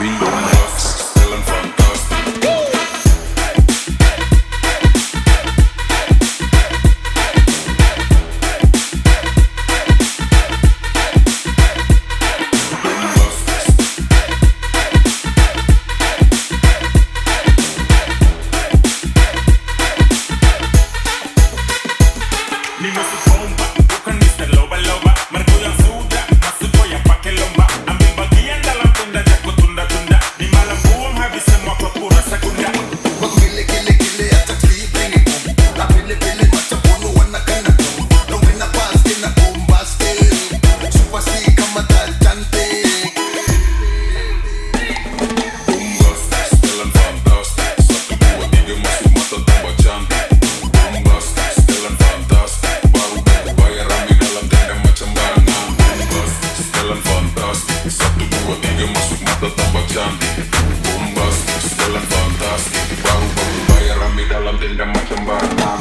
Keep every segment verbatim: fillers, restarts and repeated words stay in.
Bombastic, setelan fantastic. Ni masuk bomba, bukan Mister Loba-Loba. Margo yang sudah, masuk goyang pakai lomba. Ambil bagian dalam tenda, jago tunda-tunda. Ni malam buang habis semua pura-pura sagunda. Gile-gile-gile, acak bling-bling. Pilih-pilih macam bunuh anak-anak. Dong kena pas, kena bombastik. Su pasti ka mata cantik. Bombastic, setelan fantastic. Satu, dua, tiga, masuk mata tambah cantik. Bombastic, setelan fantastic. Baru baku bayar rame dalam tenda macam barangan. Bombastic, setelan fantastic. Satu, dua, tiga, masuk mata tambah cantik. Bombastic, setelan fantastic. Baru baku bayar rame dalam tenda macam barangan.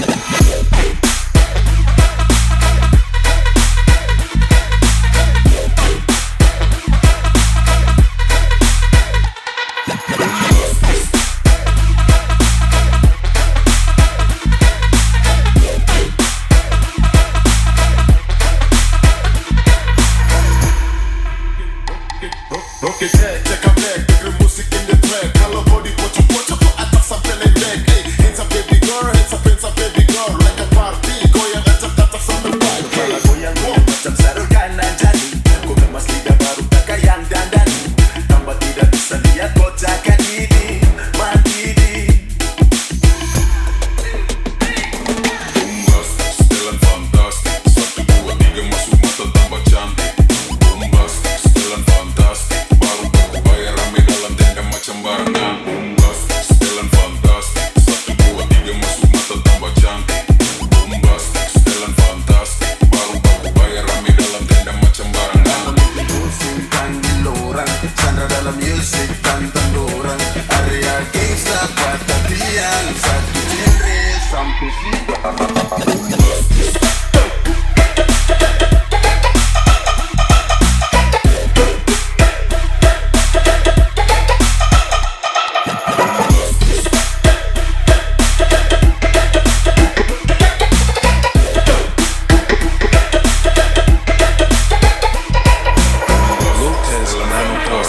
Rock it, check, check, check, check, musik in the track. Kalau body pocong-pocong, tu atas sampai lendek. Hey, hands up, baby girl, hands up, hands up, baby girl. Like a party, goyang acak atas sampai pagi. Kepala goyang, goyang macam sarung kanan jadi. Kau kemas lidah baru pakai yang dandani. Tambah tidak bisa lihat kau jaga diri, mandiri. Bombastic, setelan fantastic. Satu, dua, tiga, masuk mata tambah cantik. Bombastic, setelan fantastic. Baru baku bayar rame dalam tenda macam barangan. Bombastic, setelan fantastic. Satu, dua, tiga, masuk mata tambah cantik. Bombastic, setelan fantastic. Baru baku bayar rame dalam tenda macam barangan. Dalam mimpi pusing kan di lorang. Sandra dalam music tantang dorang. Area gangsta patah tiang. Satu genre sampai siang. Lopez Nano Pro.